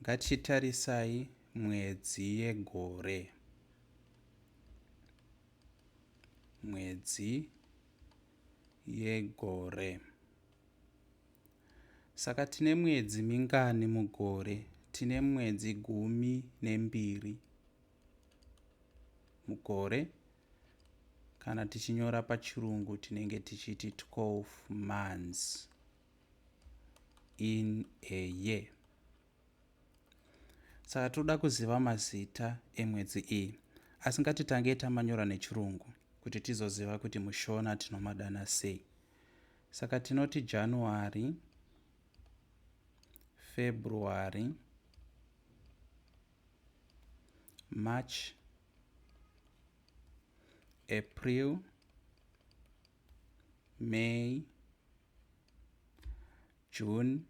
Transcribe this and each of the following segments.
Ngatichitarisai mwedzi yegore. Mwedzi yegore. Saka tine mwedzi mingani mugore? Tine mwedzi 12 mugore. Kana tichinyora pachirungu tinenge tichiti 12 months in a year. Saka toda kuziva mazita emwedzi iyi. Asi ngatitangei tamanyora nechirungu kuti tizoziva kuti muShona tinomadana sei. Saka tinoti January, February, March, April, May, June,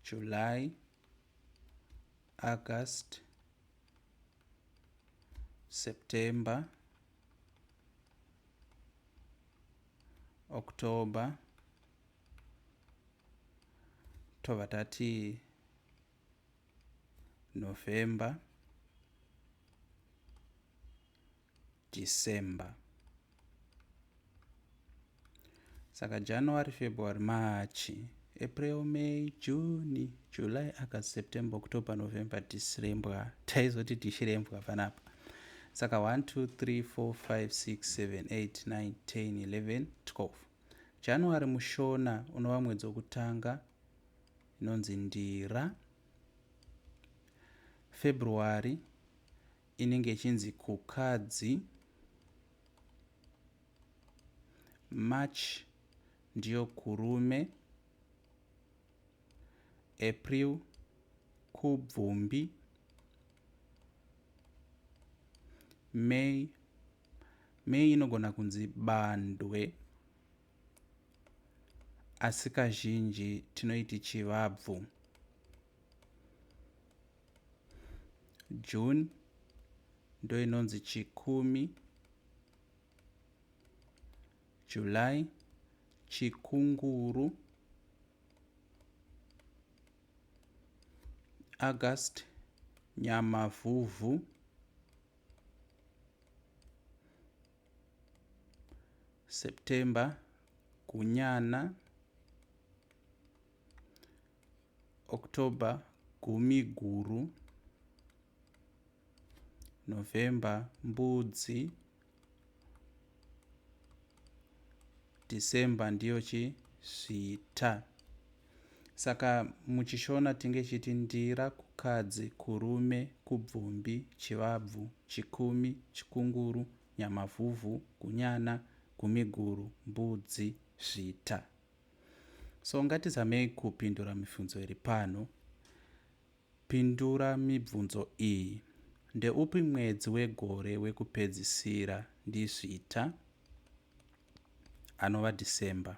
July, August, September, October, tobva tati November, December. Saka January, February, March, April, May, June, July, August, September, October, November, December. Taizoti Dishirembwa panapa. Saka 1 2 3 4 5 6 7 8 9 10 11 12. January muShona unova mwedzi wokutanga inonzi Ndira. February inenge ichinzi Kukadzi. March ndiyo Kurume. April Kubvumbi. May May inogona kunzi Bandwe asi kazhinji tinoiti Chivabvu. June ndoinonzi Chikumi. July Chikunguru. August Nyamavhuvhu. September Gunyana. October Gumiguru. November Mbudzi. December ndiyo chi Zvita. Saka muchiShona tinge chiti Ndira, Kukadzi, Kurume, Kubvumbi, Chivabvu, Chikumi, Chikunguru, Nyamavhuvhu, Gunyana, Gumiguru, Mbudzi, Zvita. So ngatizamei kupindura mibvunzo iri pano. Pindura mibvunzo iyi. Ndeupi mwedzi wegore wekupedzisira ndiZvita anova December?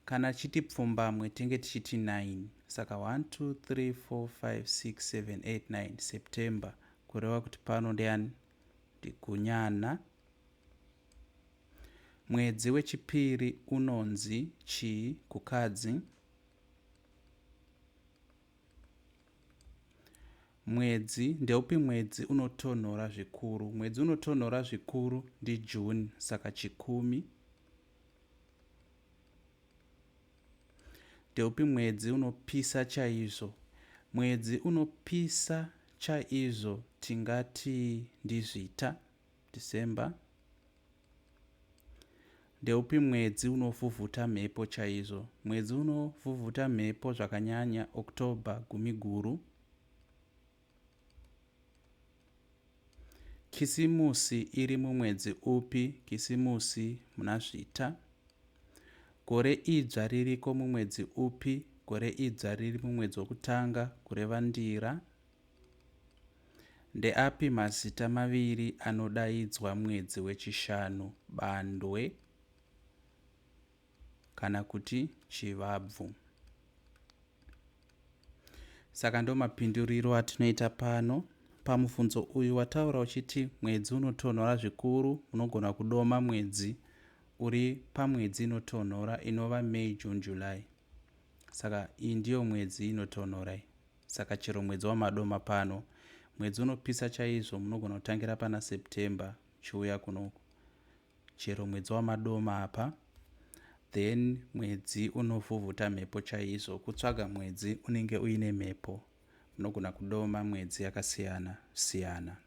Kana tichiti pfumbamwe tinge tichiti 9. Saka 1 2 3 4 5 6 7 8 9 September kureva kuti pano ndeyani? NdiGunyana. Mwedzi wechipiri unonzi chii kukadzi? Mwedzi ndeupi mwedzi unotonhora zvikuru? Mwedzi unotonhora zvikuru ndiJune saka Chikumi. Ndeupi mwedzi unopisa chaizvo? Mwedzi unopisa chaizvo tingati ndiZvita, December. Ndeupi mwedzi unovhuvhuta mhepo chaizvo? Mwedzi unovhuvhuta mhepo zvakanyanya October, Gumiguru. Kisimusi iri mumwedzi upi? Kisimusi muna Zvita. Gore idzva ririko mumwedzi upi? Gore idzva riri mumwedzi wokutanga, kureva Ndira. Ndeapi mazita maviri anodaidzwa mwedzi weChishanu, Bandwe kana kuti Chivabvu? Saka ndomapinduriro atinoita pano. Pamubvunzo uyu wataura uchiti mwedzi unotonhora zvikuru, unogona kudoma mwedzi uri pamwedzi inotonhora inova May, June, July. Saka iyi ndiyo mwedzi inotonhora iyi. Saka chero mwedzi wamadoma pano, mwedzi unopisa chaizvo munogona kutangira pana September muchiuya kunoku. Chero mwedzi wamadoma apa, then mwedzi unovhuvhuta mhepo chaizvo, kutsvaga mwedzi unenge uine mhepo. Munogona kudoma mwedzi yakasiyana siyana.